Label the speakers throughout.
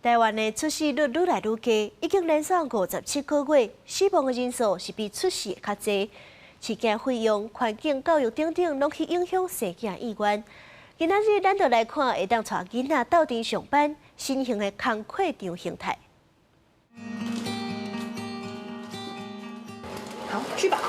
Speaker 1: 台灣的出生率愈來愈低，已經連續57個月，死亡的人數是比出世的較濟。飼囝費用、環境、教育等等，攏去影響生囝意願。今仔日咱就來看會當帶囡仔鬥陣上班新型的工課場形態。
Speaker 2: 好，去吧。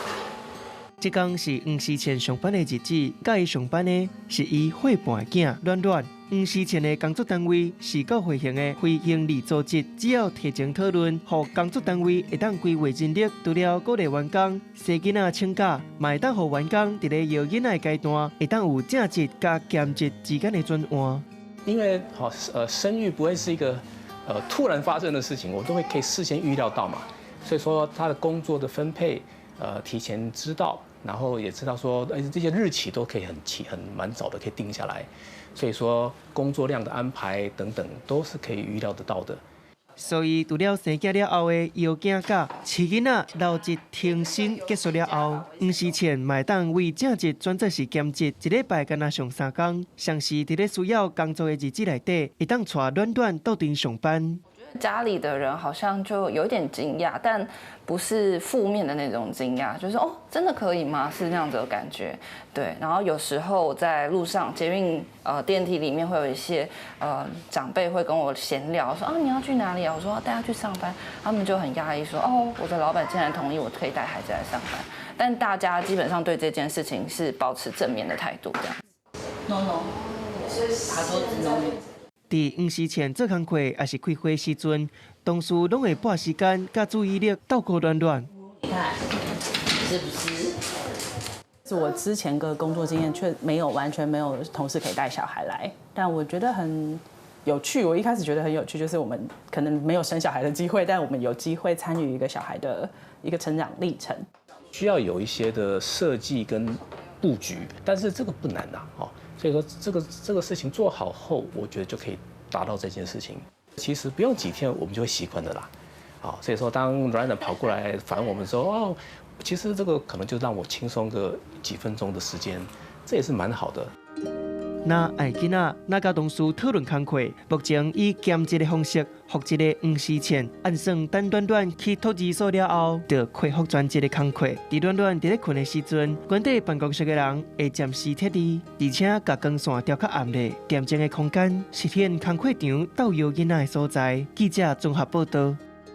Speaker 3: 這工是黃思倩上班的日子，佮伊上班的是伊伙伴囝暖暖。黃思倩的工作單位是教會型的非營利組織，只要提前討論，予工作單位會當規劃人力，除了鼓勵員工生囡仔請假，嘛會當予員工佇咧搖囡仔的階段，會當有正職佮兼職之間的轉換。
Speaker 4: 因為吼生育不會是一個突然發生的事情，我都會可以事先預料到嘛，所以說他的工作的分配，提前知道，然後也知道說，這些日期都可以很齊、很蠻早的可以定下來，所以說工作量的安排等等都是可以預料得到的。
Speaker 3: 所以除了生囝了後的搖囝佮飼囡仔留職停薪結束了後，黃思倩嘛會當為正職轉做是兼職，一禮拜干焦上3工，像是佇咧需要工作的日子內底，會當帶暖暖鬥陣上班。
Speaker 5: 家裡的人好像就有點驚訝，但不是負面的那種驚訝，就是哦，真的可以嗎？是那樣子的感覺。對，然後有時候在路上、捷運、電梯裡面會有一些長輩會跟我閒聊，說啊你要去哪裡啊？我說帶他去上班，他們就很訝異，說哦，我的老闆竟然同意我可以帶孩子來上班。但大家基本上對這件事情是保持正面的態度，這樣。
Speaker 6: No no，他說 no。
Speaker 3: 佇黃思倩做工課，抑是開會時陣，同事攏會撥時間佮注意力照顧暖暖。
Speaker 6: 你看，是不是？
Speaker 7: 是我之前個工作經驗，卻沒有完全沒有同事可以帶小孩來，但我覺得很有趣。我一開始覺得很有趣，就是我們可能沒有生小孩的機會，但我們有機會參與一個小孩的一個成長歷程。
Speaker 4: 需要有一些的設計跟布局，但是這個不難吶，哦。所以說這個事情做好後，我覺得就可以達到這件事情。其實不用幾天，我們就會習慣的啦。好，所以說當軟軟跑過來煩我們說，哦，其實這個可能就讓我輕鬆個幾分鐘的時間，這也是蠻好的。
Speaker 3: 若愛囡仔，若佮同事討論工課，目前以兼職的方式復職的黃思倩，按算等暖暖去托兒所了後，就恢復全職的工課。佇暖暖佇咧睏的時陣，關佇辦公室的人會暫時撤離，而且共光線調較暗咧，恬靜的空間，實現工課場鬥搖囡仔的所在。記者綜合報道。